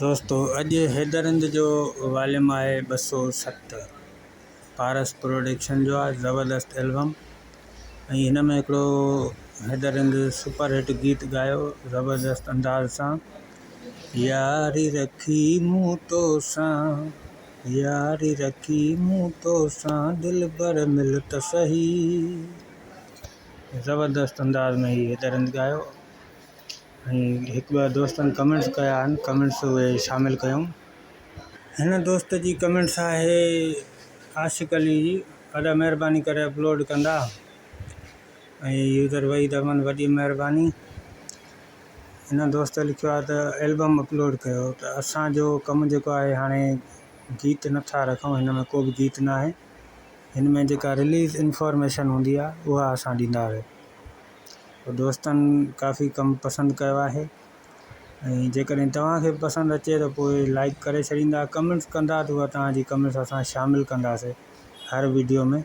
دوستو اڄ حيدرند جو واليم آهي 207 پارس پروڊڪشن جو آهي زبردست البم ۽ هن ۾ هڪڙو حيدرند سپر هٽ گيت ڳايو زبردست انداز سان ياري رکي مون توسان ياري رکي مون توسان دلبر مل ته سهي زبردست انداز ۾ هي حيدرند ڳايو ۽ هڪ ٻه دوستن ڪمينٽس ڪيا آهن ڪمينٽس اهي شامل ڪيون. هن دوست جي ڪمينٽس آهي عاشق علي جي ادا مهرباني ڪري اپلوڊ ڪندا ۽ يوزر وحيد احمد وڏي مهرباني هن دوست لکيو آهي ته البم اپلوڊ ڪيو ته اسان جو ڪم جيڪو آهي هاڻي گيت نٿا رکون هن ۾ ڪو به گيت ناهي هن ۾ جيڪا رليز انفارميشن هوندي آهي اها اسان ڏينداسين. دوستن ڪافي ڪم پسند ڪيو آهي ۽ جيڪڏهن توهان کي به پسند اچي ته پوء لائڪ ڪري ڇڏيندا ڪمينٽس ڪندا ته اها توهان جي ڪمينٽس اسان شامل ڪنداسي هر ويڊيو ۾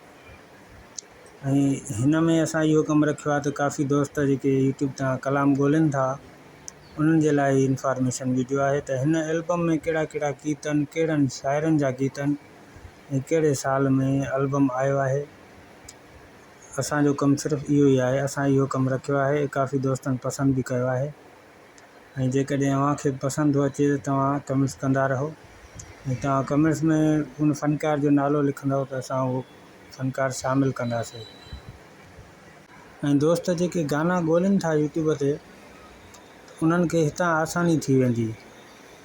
۽ هن ۾ اسان اهو ڪم رکيو آهي ته ڪافي دوست جيڪي يوٽيوب تان ڪلام ڳولين ٿا انهن جي لاء هي انفارميشن ويڊيو آهي ته هن البم ۾ ڪهڙا ڪهڙا گيت آهن ڪهڙن شاعرن جا گيت آهن ۽ ڪهڙي سال ۾ البم آيو آهي. اسان جو ڪم صرف اهو ئي آهي اسان اهو ڪم رکيو آهي ۽ ڪافي دوستن پسند به ڪيو آهي ۽ جيڪڏهن اوهان کي به پسند ٿو اچي ته توهان ڪمينٽس ڪندا رهو ۽ توهان ڪمينٽس ۾ ان فنڪار جو نالو لکندو ته اسان اهو فنڪار شامل ڪنداسي ۽ دوست جيڪي گانا ڳولين ٿا يوٽيوب تي ته انهن کي هتان آساني ٿي ويندي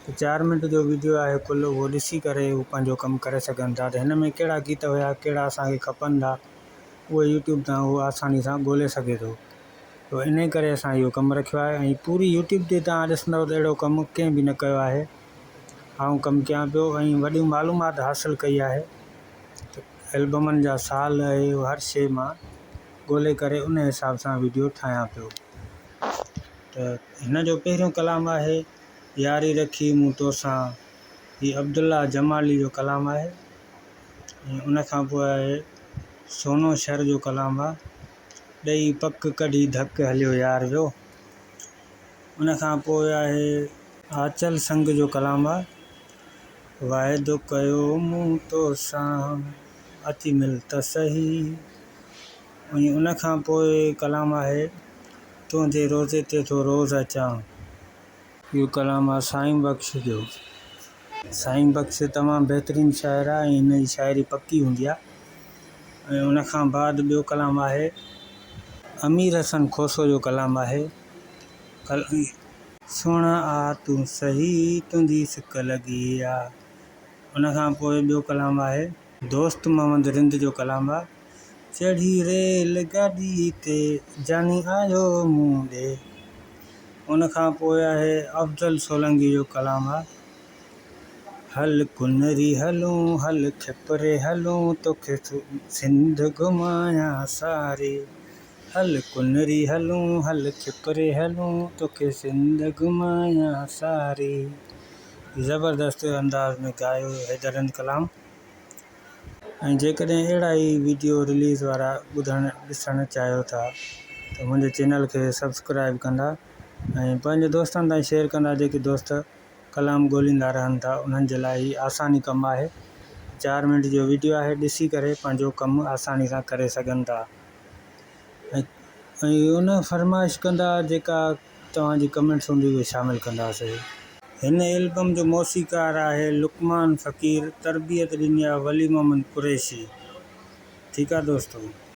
ته چار منٽ جو ويڊيو آهي ڪل اهو ڏسي ڪري هو پنهنجو ڪم ڪري سگهن ٿا ته هن ۾ ڪهڙا گيت هيا ڪهڙا اسان کي کپن ٿا اهي يوٽيوب تان اهو آساني سان ڳولي سگهي ٿو ته انهي ڪري اسان اهو ڪم رکيو آهي ۽ پوري يوٽيوب تي توهان ڏسندو ته اهڙو ڪم ڪنهن به نه ڪيو آهي آئون ڪم ڪيان پيو ۽ وڏيون معلومات حاصل ڪئي آهي ته البمن جا سال اهي هر شي مان ڳولي ڪري ان حساب سان ويڊيو ٺاهيان پيو ته هن جو پهريون ڪلام آهي ياري رکي مون توسان هي عبدالله جمالي جو ڪلام آهي ۽ ان کان پوء آهي سونو شھر جو ڪلام آ ڏئي پڪ ڪڍي ڌڪ هليو يار ويو ان کان پوء آهي آچل سنگ جو ڪلام آ واعدو ڪيو مون توسان اچي مل ته سهي ۽ ان کان پوء ڪلام آهي تنهنجي روضي تي ٿو روز اچان. اهو ڪلام آ سائين بخش جو. سائين بخش تمام بهترين شاعر آ ۽ هن جي شاعري پڪي هوندي آ ۽ ان کان بعد ٻيو ڪلام آهي امير حسن کوسو جو ڪلام آهي سهڻا آ تون سهي تنهنجي سڪ لڳي آ ان کان پوء ٻيو ڪلام آهي. دوست محمد رند جو ڪلام آ. چڙهي ريل گاڏي تي جاني آيو مون ڏي. ان کان پوء آهي افضل سولنگي جو ڪلام آ. هل ڪنري هلون هل کپري هلون توکي سنڌ گهمايان ساري. هل ڪنري هلون هل کپري هلون توکي سنڌ گهمايان ساري. زبردست انداز ۾ ڳايو حيدر رند ڪلام. ۽ جيڪڏهن اهڙا ئي ويڊيو رليز وارا ٻڌڻ ڏسڻ چاهيو ٿا ته منهنجي چينل کي سبسڪرائب ڪندا ۽ پنهنجي دوستن تائين شيئر ڪندا جيڪي دوست ڪلام ڳوليندا رهن ٿا انهن جي لاء هي آساني ڪم آهي چار منٽ جو ويڊيو آهي ڏسي ڪري پنهنجو ڪم آساني سان ڪري سگهن ٿا ۽ ان فرمائش ڪندا جيڪا توهان جي ڪمينٽس هوندي اهي شامل ڪنداسي. هن البم جو موسيقار آهي لقمان فقير تربيت ڏني آهي ولي محمد قريشي ٺيڪ آهي دوستو.